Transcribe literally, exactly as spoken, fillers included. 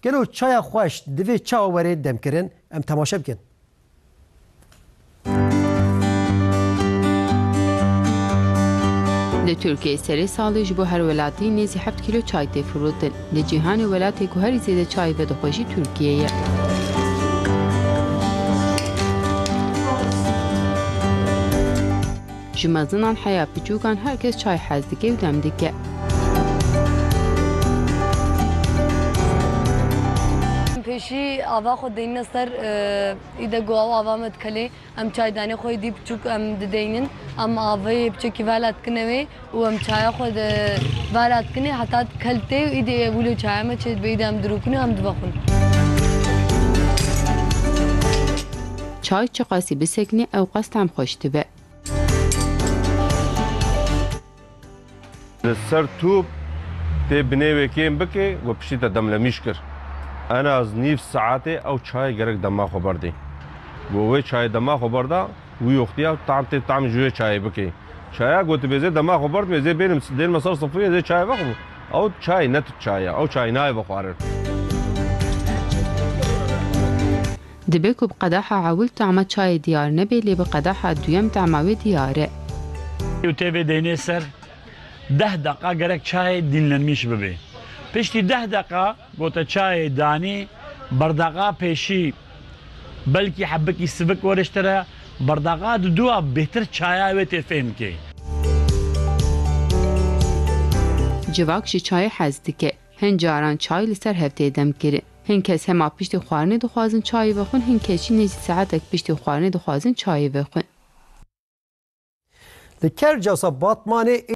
Gelo çaya xweş divê çawa were demkirin? Em temaşe bikin. Li Tirkiyeyê serê salê ji bo her welatî nêzî heft kîlo çay tê firotin. Li cîhanê welatê ku herî zêde çayê vedixwe jî Tirkiye ye. Ji mezinan heya piçûkan her kes çay hez dike û dem dike. Pêşî ava xwe deyne ser, e, îde ku ew ava me dikelê, em çaydanê xwe yê dî piçûk em dideynin, em avê piçekî vala dikine wê û em çaya xwe de vala dikinê heta dikel tê û îdê wilo çaya me çê dibe, îdê em dirûkin û em divexwin. Çay çiqasî bisekine ew qas tehm xweş dibe. Li ser tûp tê binê wê kêm bike, we piştî te demlemîş kir. En az nîv saetê ew çayê gerek dema xwe berdê. We wê çayê dema xwe berda, wî wextiya tam tê tam ji wê çayê bike. Çaya ku tu bêzê dema xwe berd, bêzê bênim, dênme ser sifriyê, zê çayê vexwe. Ew çay ne tu çay e, ew çay nayê vexwarin. Dibe ku bi qedeha ewil tama çayê diyar nebe, lê bi qedeha duyem tama wê diyar e. Û tê vê deynê ser deh deqa gerek çayê dînlenmîş bibe. Piştî deh deqa gote çayê danî, berdaqa pêşî belkî hebikî sivik were ji te re, berdaqa diduwa bêhtir çaya wê tê fêhm kê. Civak ji çayê hez dike. Hin caran çay li ser hev tê demkirin. Hin kes hema piştî xwarinê dixwazin çayê vexwin, hin kes jî nêzî saetek piştî xwarinê dixwazin çayê vexwin. Li Kercasa Batmanê